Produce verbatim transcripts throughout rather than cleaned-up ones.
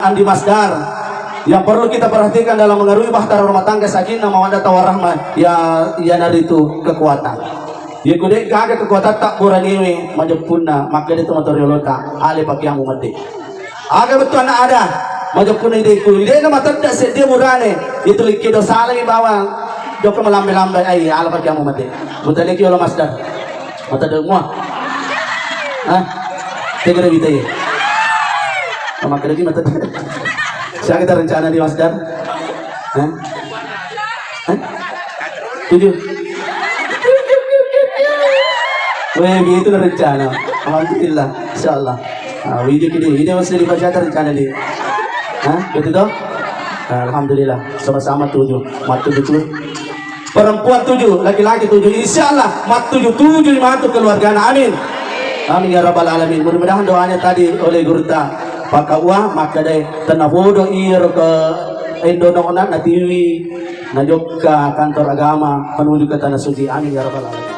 Andi Masdar, yang perlu kita perhatikan dalam mengarungi bahtera rumah tangga, sakinah, mawaddah, warahmah, ya, iyanaritu kekuatan. Iya ku de' gaga kekuatan, tak buraniwe majeppunna, maka de' tu motor yolota, ale pakeang mu mate. Aga bettu anak ada, majeppunna ideku, ide'na matedda seddie burane, itu likkido salami bawang, jokka melambai-lambai, ai, ala pakeang mu mate. Mutaliki olo Masdar. Mata de' mua. Hah? Tega de' wita ye. Maka de' mata de'. Siaga ta rencana di Masdar? Hah? Hah? Tujuh. Weh, begitu rencana. Alhamdulillah, insyaallah. Ah, widi kidi, ini masih dibaca rencana di. Hah? Betul toh? Alhamdulillah, sama-sama tujuh. Matu betul. Perempuan tujuh, laki-laki tujuh. Insya Allah, mattuju-tuju matu keluargana. Amin. Amin ya rabbal alamin. Mudah-mudahan doanya tadi oleh gurutta pakkaua, makkedai tennapodo iyaro ke endonona natiwi najokka kantor agama menuju ke tanah suci. Amin ya rabbal alamin.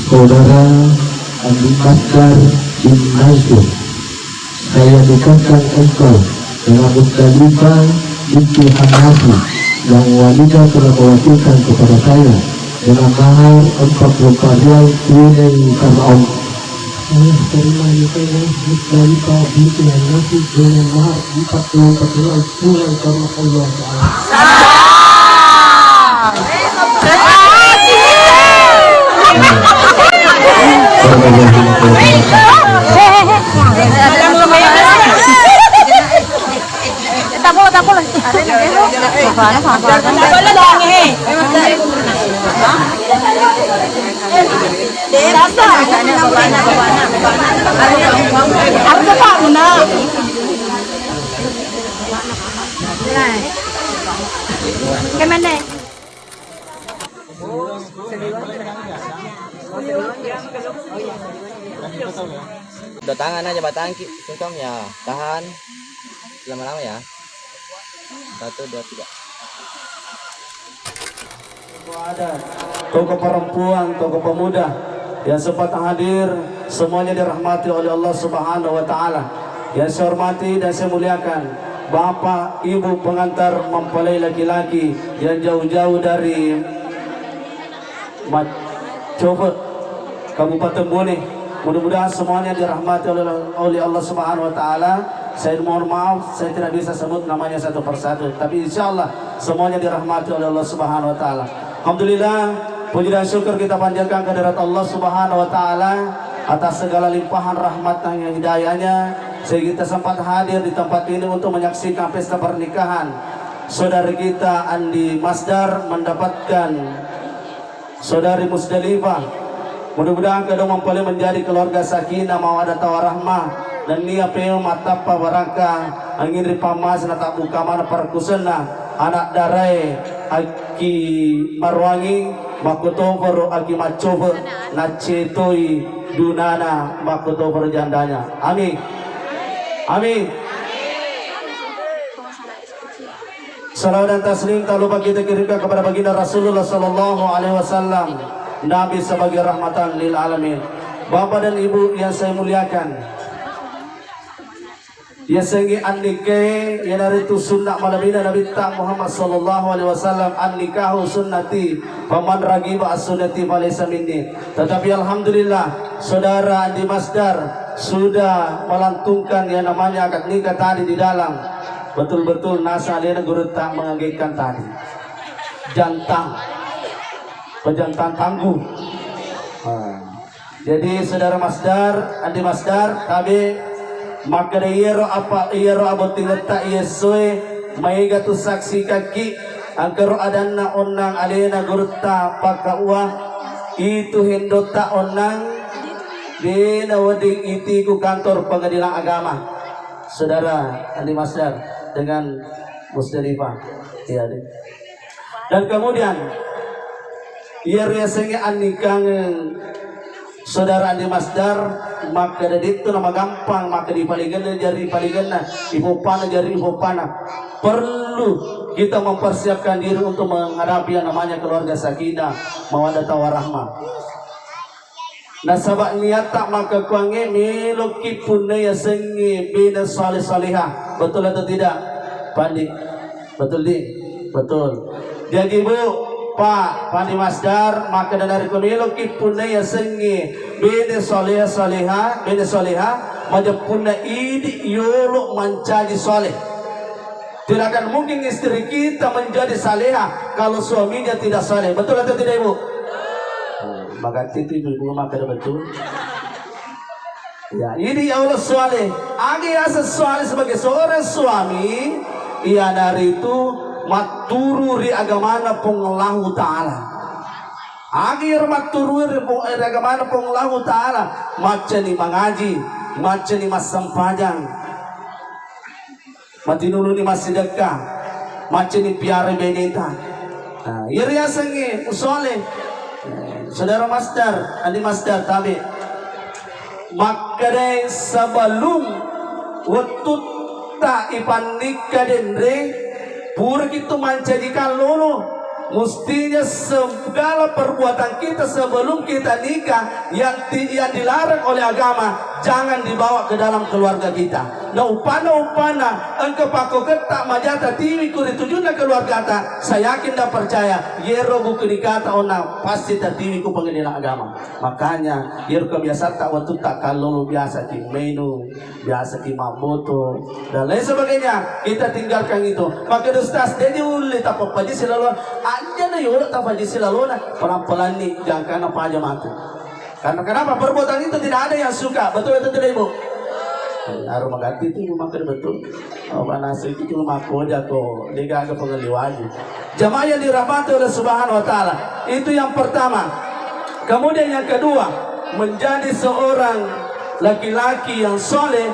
Saudara Andi Masdar bin Mansur, saya nikahkan engkau dengan Mustalifah binti Hanafi yang walinya telah mewakilkan kepada saya dengan mahar empat puluh empat rial tunai karena Allah. Saya terima nikahnya Mustalifah binti Hanafi dengan mahar empat puluh empat rial tunai karena Allah Ta'ala. Kemana? Dua tangan aja batangki, sungkem ya, tahan. Lama-lama ya. Satu, dua, tiga. Tokoh adat, tokoh perempuan, tokoh pemuda yang sempat hadir, semuanya dirahmati oleh Allah Subhanahu wa Ta'ala. Yang saya hormati dan saya muliakan Bapak, Ibu pengantar mempelai laki-laki yang jauh-jauh dari Macofe, Kabupaten Bone. Mudah-mudahan semuanya dirahmati oleh, oleh Allah Subhanahu wa Ta'ala. Saya mohon maaf, saya tidak bisa sebut namanya satu persatu. Tapi insya Allah semuanya dirahmati oleh Allah Subhanahu wa Ta'ala. Alhamdulillah, puji dan syukur kita panjatkan kehadirat Allah Subhanahu wa Ta'ala atas segala limpahan rahmat dan hidayahnya, sehingga kita sempat hadir di tempat ini untuk menyaksikan pesta pernikahan saudara kita Andi Masdar mendapatkan Saudari Musdalifah, mudah-mudahan kedua mempelai menjadi keluarga sakinah, mawaddah, warahmah, dan nia peo matappa baraka, angin ri pammas na tabbuka mana parkusenna, anak darae Aki Marwangi, makkutoparo Aki Maccofe, naccetoi dunana makkutoparo jandanya. Amin. Amin. Salawat dan taslim tak lupa kita kirimkan kepada baginda Rasulullah sallallahu alaihi wasallam, Nabi sebagai rahmatan lil alamin. Bapak dan Ibu yang saya muliakan, yasengnge annikae iyanaritu sunna malebbi'na Nabitta Muhammad sallallahu alaihi wasallam, "Annikahu sunnati, faman raghiba an sunnati falaysa minni." Tetapi alhamdulillah, saudara Andi Masdar sudah melantunkan yang namanya akad nikah tadi di dalam. Betul-betul nasa alena gurutta mengagekkan tadi. Jantang. Pejantang tangguh. Nah. Jadi saudara Masdar, Andi Masdar, tabe makkeda iyaro apa, iyaro abottingetta iye essoe maega tu saksi kaki, angkaro adanna onnang alena gurutta pakkaua, itu hendotta onnang, dena wedding itiku kantor pengadilan agama. Saudara Andi Masdar dengan Musdalifah. Iya, deh. Dan kemudian, iya riasengnge annikangeng saudara Andi Masdar, makkeda de'tu namagampang, makkeda ipalingenna jari ipalingenna, ipoppana jari ipoppana. Perlu kita mempersiapkan diri untuk menghadapi yang namanya keluarga sakinah, mawaddah, warahmah. Nasaba niatta makkekkuangnge meloki punna yasengnge bene saleh-saleha. Betul atau tidak? Pandi. Betul, di? Betul. Jadi, Bu, Pak, Pandi Masdar, makkeda narekko meloki punna yasengnge bene saleh-saleha, bene saleha, majeppunna idi yolo mancaji saleh. Tidak akan mungkin istri kita menjadi saleha kalau suaminya tidak saleh. Betul atau tidak, Ibu? Magatti tu ibu-ibu makkeda betul. Ya, ini ya Allah saleh. Agi asa saleh sebagai seorang suami, iyanaritu matturu ri agamana Puang Allahu Ta'ala. Agi ero matturu ri Puang, ri agamana Puang Allahu Ta'ala, maccani mangaji, maccani massempajang. Matinuluni massidekka, maccani piara beneta. Nah, iya riasengnge usole. Eh, Saudara Masdar, Andi Masdar, tabe. Makkedai sebelum wettutta ipannikka denre, puraki tu mancaji kallolo. Mustinya segala perbuatan kita sebelum kita nikah yang ti-, yang dilarang oleh agama jangan dibawa ke dalam keluarga kita. Na upana-upana engka pakkoketta majata tiwi ku ri tujunna keluargata, saya yakin dan percaya yero buku nikata onna pasti tatiwi ku pengadilan agama. Makanya yero kebiasaan tak waktu tak kalau biasa ki minum, biasa ki mabboto dan lain sebagainya, kita tinggalkan itu. Maka ustaz, jadi ulli tapapaji silalona, aja na yolo tapaji silalona, pelan-pelan ni jangkana paja matu. Karena kenapa? Perbuatan itu tidak ada yang suka. Betul atau tidak, Ibu? Eh, aru magatti tu, Ibu, makkeda betul. Oh, panasa itu cuma makkoja ko, degaga pengelli waju. Jamaah yang dirahmati oleh Subhanahu wa Ta'ala. Itu yang pertama. Kemudian yang kedua, menjadi seorang laki-laki yang soleh,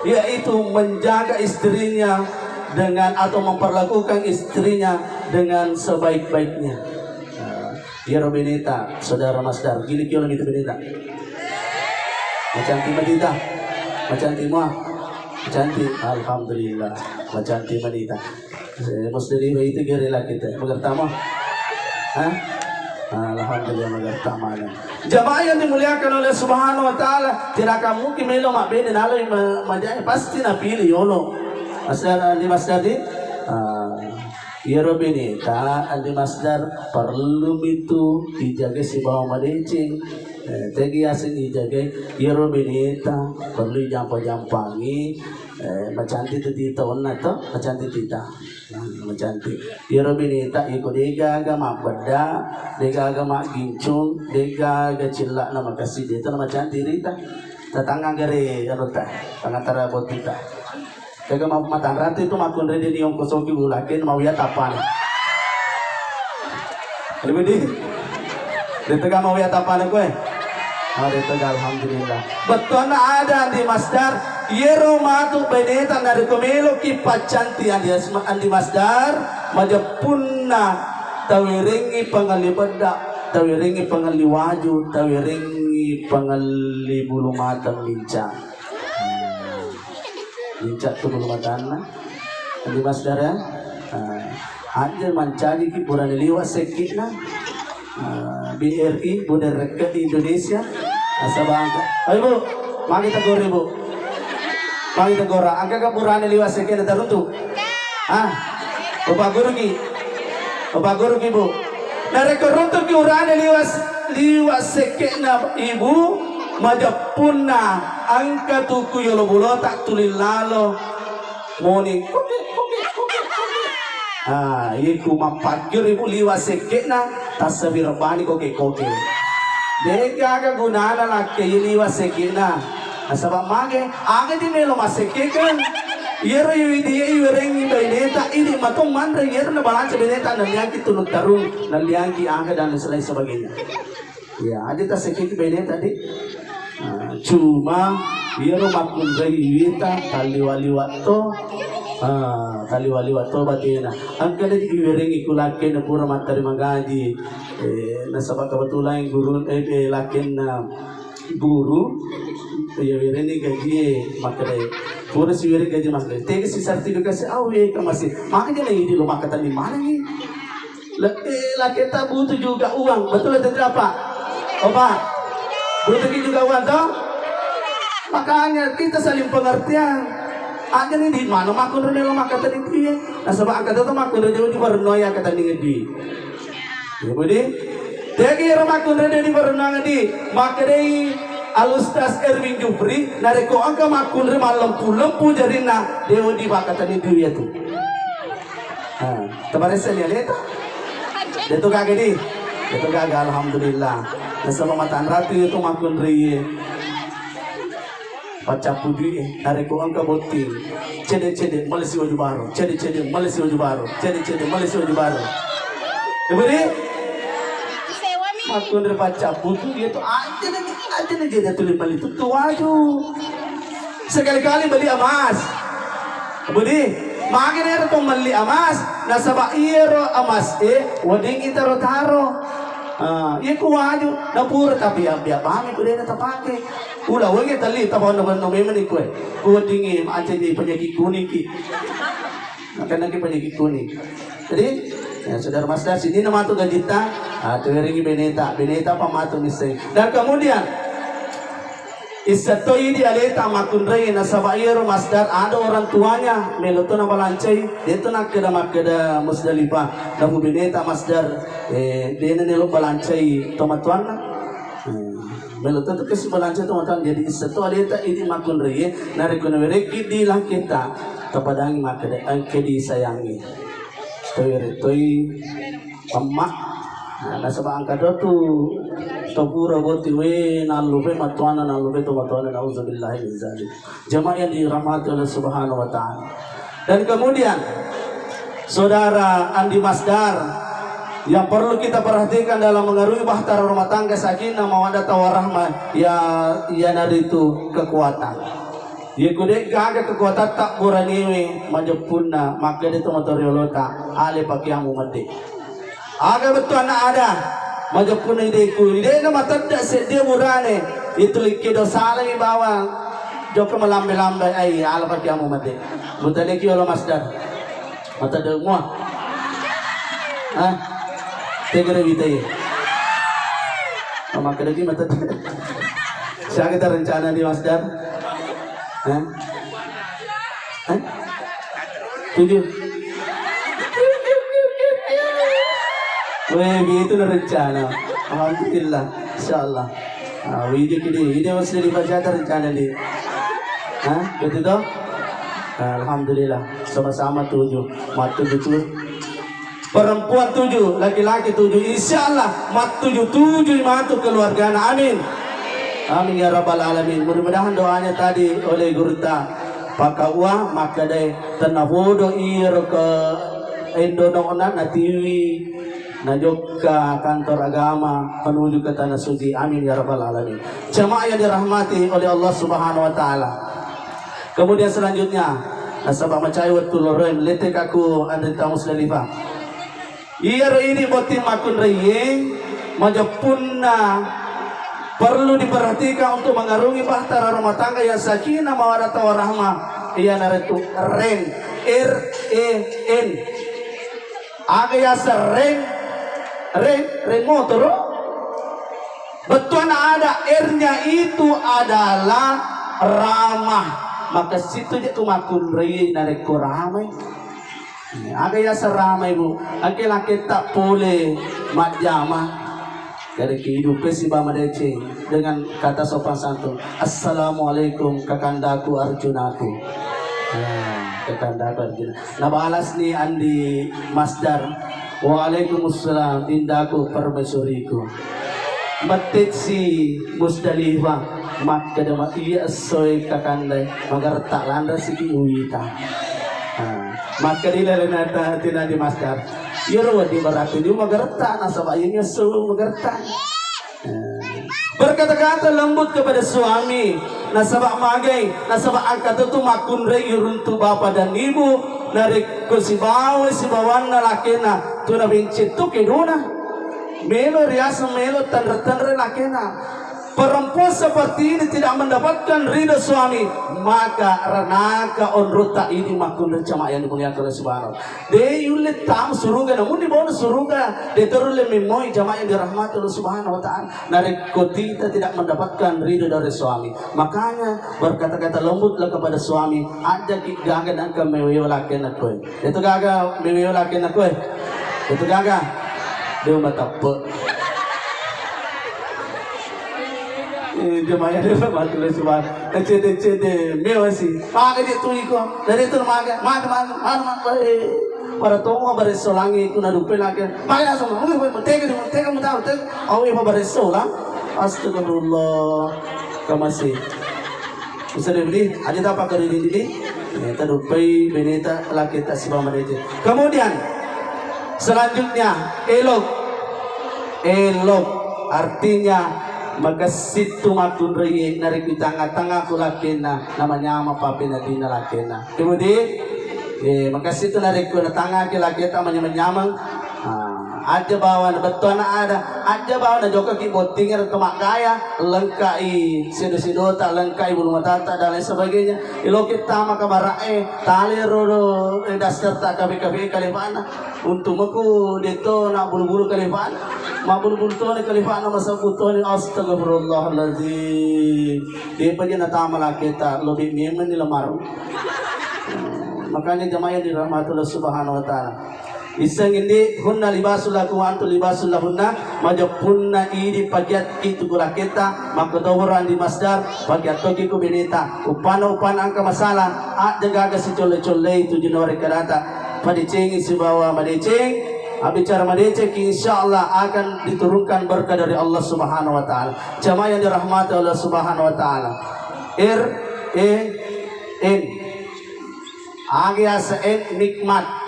yaitu menjaga istrinya dengan, atau memperlakukan istrinya dengan sebaik-baiknya. Nah, iyaro beneta, Saudara Masdar, gili kiolo mitu beneta. Macantik matita. Macantik mua. Macantik. Alhamdulillah. Macantik matita. Eh, Musdalifah itu gere lagi teh. Magerta mua? Hah? Alhamdulillah, magerta mua. Jamaah yang dimuliakan oleh Subhanahu wa Ta'ala, tidak akan mungkin melo mabbene naloi ma-, majae, pasti napilih yolo. Masdar, di Masdar di? Ah, iyaro beneta, Andi Masdar, perlu mitu dijaga sibawa madeceng. Eh, tegi aseng dijaga, iyaro beneta, perlu jampa-jampangi, eh, macantik tu tita onna to, macantik tita. Nah, macantik. Iyaro beneta iko degaga mabbedda, degaga maggincung, degaga cella'na makessing, de'to na macantik rita. Tatangnga gare anutta, tangantara bottita. Tega ma-, matanratu itu makkunrai de niongkosoki ulakeng mawia tappana. Lebih di. De'tega mawia tappana koe. Oh, de'tega, alhamdulillah. Bettuanna ada Andi Masdar, iyero matu beneta narekko meloki paccanti Andi Asma-, Andi Masdar, majeppunna tawerengngi pangelli bedda, tawerengngi pangelli waju, tawerengngi pangelli bulu mata minca. Minca tu bulu matanna. Andi Masdar ya. Ah, aja mancaji ki purane liwa sekki'na. Ah, B R I, Bundaran Rekka di Indonesia. Nasaba engka. Ayo, Bu, magi tegur, Bu. Magi tegur. Engka ka purane liwa sekki'na taruntu? Ah, Bapak Guru ki. Bapak Guru ki, Bu. Narekko runtuki urane liwa s-, liwa sekke'na Ibu, majeppunna engka tu ku yolo bulota tuli lalo. Moni, koke, koke, koke, koke. Ah, iku mappakkiru Ibu liwa sekke'na, tassabi rebbani koke-koke. De'gaga gunana lakke liwa sekke'na. Nasaba mage, aga di melo massekkekeng. Iyaro iwidi iwerengngi baineta, idi matong manre iyaro nabalanca baineta, nalliangki tunu tarung, nalliangki aga dan lain sebagainya. Ya, aja tasekiki bene tadi. Nah, cuma iyaro makkunrai iwita talliwa-liwa to. Ah, talliwa-liwa to batena. Engka na iwerengi kulakkena pura matterima gaji. Eh, nasaba kebetulan guru, eh, eh, lakkenna guru, iya wereni gaji makkedai. Pura siwere gaji makkedai. Tega si sertifikasi awe ka masih. Makanya na idi lo makkatenni manengi. Le-, eh, laketa butuh juga uang, betul atau tidak, Pak? Oh, Pak. Butuh juga uang toh? Makanya kita saling pengertian. Aja nih di mana makunre lo makkatani dui. Nasaba angka to makunre dui di warna ya kata dui. Ya budi. Tegi ro makunre dui di warna di. Makkedai Al Ustaz Erwin Jufri, narekko engka makunre mallempu-lempu jarinna, dewa di makkatani dui ya tu. Tabaressani aleta. Deto gaga di. Deto gaga, alhamdulillah. Nasaba matanratu itu makunri. Paccappu dui, narekko engka botting. Cede-cede, malesi waju baru. Cede-cede, malesi waju baru. Cede-cede, malesi waju baru. Ibu di? Makunri paccappu dui itu aja nih, aja nih jadi tulis beli tutu waju. Sekali-kali beli emas. Budi, magi nero to melli emas, nasaba iyaro emas e wedding itaro-taro. Ah, iya ku waju, napura tapi ya biar pami ku dena tapake. Ula wege tali tapondo-pondo memang ni kue. Ku wedding aja di penyakit kuning ki. Makan lagi penyakit kuning. Jadi, ya, saudara Masdar, sini nama tu gajita, ah, tu ringi beneta, beneta apa matu miseng. Dan kemudian, Isseng toi di aleta makkunrai nasaba iyaro Masdar ada orang tuanya melo to nabalancai, de to nakkeda makkeda Musdalifah, nabu beneta Masdar, eh, dena nelo balancai tomatoanna. Hmm. Melo to tu kasi balancai tomatoanna, jadi isseng to aleta idi makkunrai, narekko nawerekki di laketa, tapadangi makkeda engke disayangi. Toi retoi Amma. Nah, nasaba engka to tu to pura boti we nallupe matuana nallupe to matuana, nauzubillahi min zalik. Jamaah yang dirahmati Allah Subhanahu wa Ta'ala. Dan kemudian, Saudara Andi Masdar, yang perlu kita perhatikan dalam mengarungi bahtera rumah tangga sakinah mawaddah warahmah, ya, iyanaritu kekuatan. Iya ku de gaga kekuatatta buraniwe majeppunna makkeda to matoriolota ale pakeammu medde. Aga bettuanna ada majeppunna ideku, idena matedda seddie burane, itu likke do salai bawang jokka malambe-lambe ai ala pakeammu medde. Butaneki olo Masdar. Matedde mua. Hah? Tegere witai. Makkeda ki matedde. Siaga ta rencana di Masdar? Hah? Hah? Tujuh. Weh, itu na rencana. Alhamdulillah, insyaallah. Ah, widi kidi, ini masih dibaca rencana di. Hah? Betul toh? Alhamdulillah, sama-sama tujuh. Matu betul. Perempuan tujuh, laki-laki tujuh. Insyaallah, mattuju-tuju matu keluargana. Amin. Amin ya rabbal alamin. Mudah-mudahan doanya tadi oleh gurutta Pak Kaua makkedai tennapodo iyaro ke endonona natiwi najokka kantor agama menuju ke tanah suci. Amin ya rabbal alamin. Jamaah yang dirahmati oleh Allah Subhanahu wa Ta'ala. Kemudian selanjutnya, nasaba macai wettu loroe, lettekakku anrita Musdalifah. Iyaro idi botting makkunraiye, majeppunna perlu diperhatikan untuk mengarungi bahtera rumah tangga yang sakinah mawaddah warahmah, iyanaritu ren, R E N. Aga yaseng ren, ren, ren motoro. Bettuanna ada R-nya itu adalah ramah. Maka situ je tu makkunrai narekko ramai. Aga yaseng ramai, Bu? Engke laketta pole majjama. Jadi kehidupan si ba madeceng dengan kata sopan santun. Assalamualaikum kakandaku Arjunaku. Nah, kakandaku Arjuna. Nabalas ni Andi Masdar. Waalaikumsalam, indaku permaisuriku. Mettetsi Musdalifah, makkeda ma iya essoe kakandai, magarta lanra siki uwita. Nah, makkeda lalenata tinadi Masdar. Iyaro wedding berarti ni magarta, nasaba iya esso magarta. Berkata-kata lembut kepada suami, nasaba magai, nasaba angka tetu makkunrai runtu bapa dan ibu, narekko sibawa sibawanna lakena, tuna benceng tu kedona. Melo riaseng melo tanre-tanre lakena. Perempuan seperti ini tidak mendapatkan ridho suami, maka ranaka onrota idi makkunrai jamaah yang dimuliakan Allah Subhanahu wa Ta'ala. De yulle tama suruga, namun dibawa suruga, de torulle memmoi jamaah yang dirahmati Allah Subhanahu wa Ta'ala. Narekko kita tidak mendapatkan ridho dari suami, makanya berkata-kata lembutlah kepada suami, aja ki gaga nangka mewewa lakena koe. Itu gaga mewewa lakena koe. Itu gaga. Dia mateppe. Eh, jamaah yang dirahmati Allah Subhanahu. Cede-cede, mewah sih. Maga je tu iko. Dari itu maga, maga, maga, maga, maga. Eh, pada tongo baresso langi itu na dupe lagi. Maga langsung. Tega, tega, tega, tega. Awe baresso lang. Astagfirullah. Kamasi. Bisa dibeli, aja tak pakai diri. Eh, taduppai beneta laketa sibawa madeceng. Kemudian selanjutnya, elok. Elok artinya makessittu makkunrai narekko tanga-tanga ku lakena namanyama pape nadina lakena. Kemudian, eh, makessittu narekko natangaki laketa manyameng-nyameng. Ah, aja bawa na bettuanna ada, aja bawa na jokaki botting ero to maggaya, lengkai sedo-sedota, lengkai bulu matata dan lain sebagainya. Iloki tama kamarae, tale ro, eh, daster ta kafe-kafe kalefana. Untung mako deto na bulu-bulu kalefana. Ma bulu-bulu tone kalefana masabbu tone, astagfirullahaladzim. Depa je natama laketa, lobi memang ni lamaru. Makanya jamaah yang dirahmati Allah Subhanahu wa Ta'ala. Isseng indi, hunna libasul lakum wa antum libasul lahunna, majeppunna idi pakiatki tu ku laketa, makkotohoro andi masdar, pakiattoki ku beneta, upana-upana engka masalah, aja gaga sicolle-collei tu jinawari kadata, padecengi sibawa madeceng, abbicara madecengki insyaallah akan diturunkan berkah dari Allah Subhanahu wa Ta'ala. Jamaah yang dirahmati Allah Subhanahu wa Ta'ala. R E N. Agi ase en nikmat.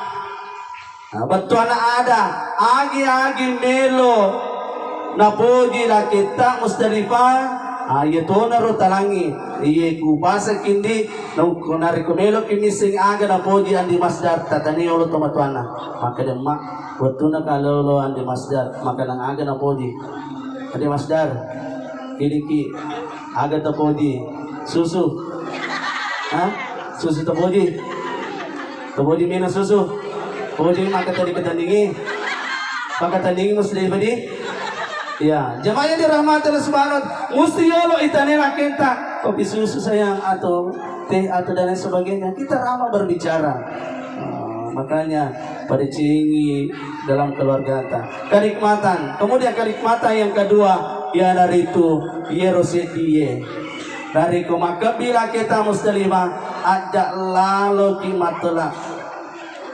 Nah, bettuanna ada, agi-agi melo napoji laketta Musdalifah, ah, iya tonaro talangi, iye kupasakindi, nau-, narekko meloki misseng aga napoji Andi Masdar, tatani olo tomatoanna. Makkeda emma, wettuna kalolo Andi Masdar, makanang aga napoji. Andi Masdar, idiki, aga tapoji, susu. Hah? Susu tapoji. Tapoji mina susu. Poji maka tadi ketandingi. Maka tandingi musti padi. Ya, jamaah yang dirahmati Allah Subhanahu wa Ta'ala, musti yolo itane lakenta kopi susu sayang atau teh atau dan lain sebagainya. Kita ramah berbicara. Ah, makanya pada cingi dalam keluarga ta. Kenikmatan. Kemudian kenikmatan yang kedua, iyanaritu yero sedie. Narekko makkebbi laketa Musdalifah, aja laloki mattola.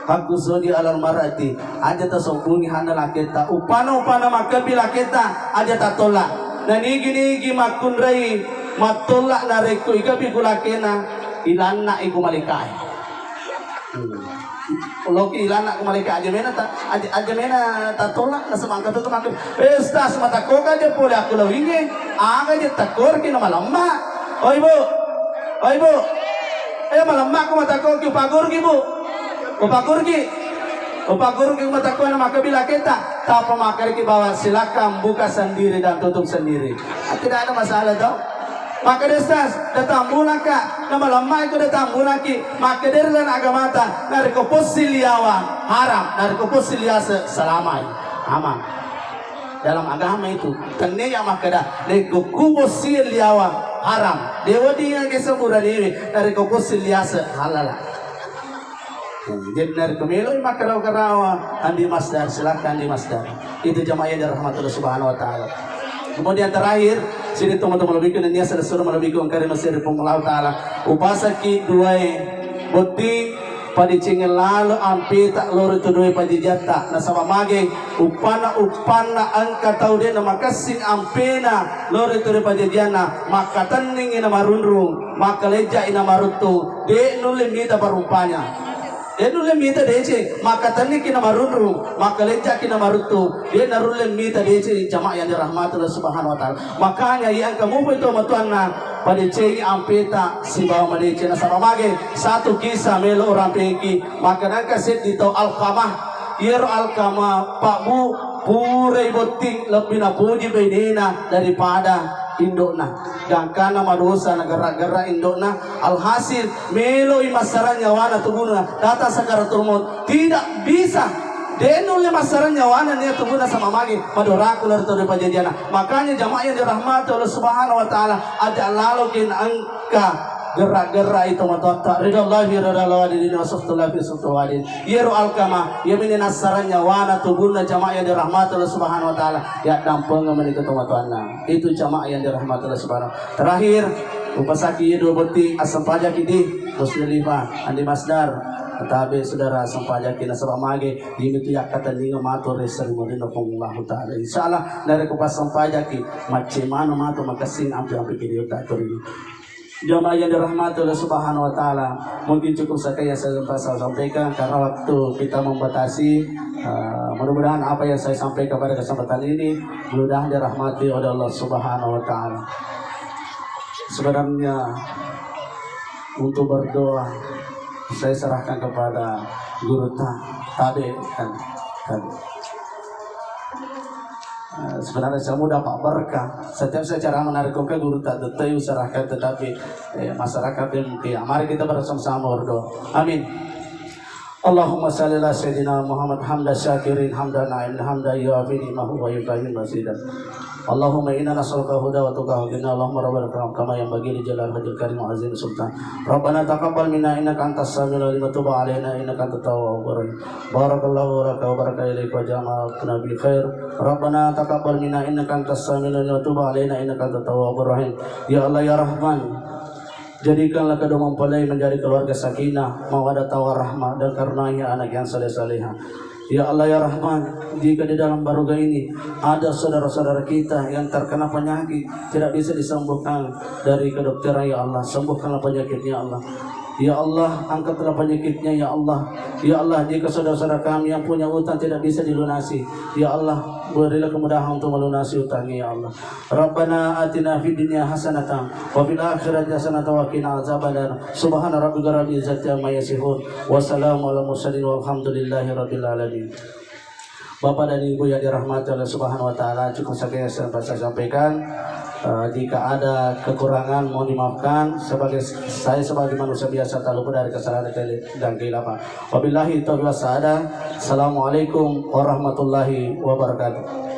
Hakku sodi alal marati, aja tasobbungi hana laketa. Upana-upana makkebbi laketa, aja tattola. Nanigi-nigi makkunrai mattola narekko ikebbi ku lakena, ilanna iku malaikat. Hmm. Loki ilana ku malaika aja mena ta, aja, aja mena tatolak, nasaba engka tu mangke, "Eh, Ustaz, matakkoka je pole akkulawingnge, aga je takkorki na malemma." Oi, Bu. Oi, Bu. Eh, malemma ku matakkoki, upagurki, Bu. Upagurki. Upagurki matakko na makkebbi laketa. Tapa makkariki bawa silakan buka sendiri dan tutup sendiri. Ah, tidak ada masalah toh. Makkeda Ustaz, datambunaka, na malemma iko datambunaki, makkedari lana agamata, narekko possi liawa, haram, narekko possi liase, salamai, aman. Dalam agama itu, tennia makkeda, narekko ku possi liawa, haram. Dewa dia ke semuraniwi, narekko possi liase, halala. Jadi narekko meloi makkarawa-karawa, Andi Masdar, silakan Andi Masdar. Itu jamaah yang dirahmati Allah Subhanahu wa Ta'ala. Kemudian terakhir, sini teman-teman lebih kena niat sudah suruh lebih kau kari masih Puang Allah Ta'ala. Upasaki duai botting, padicingin lalu ampe tak lori tu duai pajajiatta. Nasaba mage, upana-upana engka tau de na makessing ampena lori tu duai pajajianna, makkatenningi na marunrung, makkalejjai na maruttung, de nulle mita parumpanya. De nulle mita deceng, makkatenniki na marunrung, makkalejjaki na maruttung, de narulle mita deceng jamaah yang dirahmati Allah Subhanahu wa Ta'ala. Makanya iya engka mupa itu matuanna, padecengi ampeta sibawa madeceng nasaba mage satu kisah melo rampengki, maka nangka seddi tau Alkamah, iyaro Alkamah Pak Bu, purai botting lebbi napuji bainena daripada indo'na. Gangkana madosa na gerra-gerra indo'na. Alhasil, meloi massarang nyawana tubuna. Datang sakaratul maut. Tidak bisa. De' nulle massarang nyawana nia tubuna sama magi. Madoraku lari tau ri pajajiana. Makanya jamaah yang dirahmati Allah Subhanahu wa Ta'ala, aja laloki engka gerra-gerra itu matoatta. Ridallahi ridal walidin wa sukhtullahi fi sukhtul walidin. Iyaro Alkama, iya mini nassarang nyawana tubunna jamaah yang dirahmati Allah Subhanahu wa Ta'ala. Ya dampeng meni ke tomatoanna. Itu jamaah yang dirahmati Allah Subhanahu. Terakhir, upasaki dua botting, assempajaki di Musdalifah, Andi Masdar, tabe saudara, assempajaki nasaba mage, ini tu yakkatenninga matu ri seri murinna Puang Allahu Ta'ala. Insyaallah, narekko passempajaki, macce mano matu makessing ampi-ampi video tak turun. Jamaah yang dirahmati Allah Subhanahu wa Ta'ala, mungkin cukup saja yang saya sempat saya sampaikan karena waktu kita membatasi. Eh, mudah-mudahan apa yang saya sampaikan pada kesempatan ini mudah-mudahan dirahmati oleh Allah Subhanahu wa Ta'ala. Sebenarnya untuk berdoa saya serahkan kepada guru ta tabe kan, kan. Eh, sebenarnya saya mudah Pak berkah. Setiap saya ceramah narik ke guru tak tetap serahkan, tetapi eh, masyarakat yang mungkin. Mari kita bersama-sama berdoa. Amin. Allahumma salli ala sayyidina Muhammad hamda syakirin hamda naim hamda yuafi ni'mahu wa yukafi mazidah. Allahumma inna nas'aluka huda wa tuqa wa ghina. Allahumma rabbana karam kama yanbaghi li jalal hajil karim wa azim sultan. Rabbana taqabbal minna innaka antas samiul alim wa tub alaina innaka antat tawwabur rahim. Barakallahu laka wa baraka ilaika wa jama'atuna bi khair. Rabbana taqabbal minna innaka antas samiul alim wa tub alaina innaka antat tawwabur rahim. Ya Allah ya Rahman, jadikanlah kedua mempelai menjadi keluarga sakinah, mawaddah warahmah dan karuniai anak yang saleh salehah. Ya Allah ya Rahman, jika di dalam baruga ini ada saudara-saudara kita yang terkena penyakit tidak bisa disembuhkan dari kedokteran, ya Allah, sembuhkanlah penyakitnya, ya Allah. Ya Allah, angkatlah penyakitnya, ya Allah. Ya Allah, jika saudara-saudara kami yang punya utang tidak bisa dilunasi, ya Allah, berilah kemudahan untuk melunasi utangnya, ya Allah. Rabbana atina fid dunya hasanatan wa fil akhirati hasanatan wa qina azabannar. Subhana rabbika rabbil izzati amma yasifun. Wa salamun ala mursalin walhamdulillahi rabbil alamin. Bapak dan Ibu yang dirahmati Allah Subhanahu wa Ta'ala, cukup saja yang sempat saya sampaikan. Eh, jika ada kekurangan, mohon dimaafkan. Sebagai saya sebagai manusia biasa tak luput dari kesalahan dan kehilafan. Wabillahi taufiq wassaada. Assalamualaikum warahmatullahi wabarakatuh.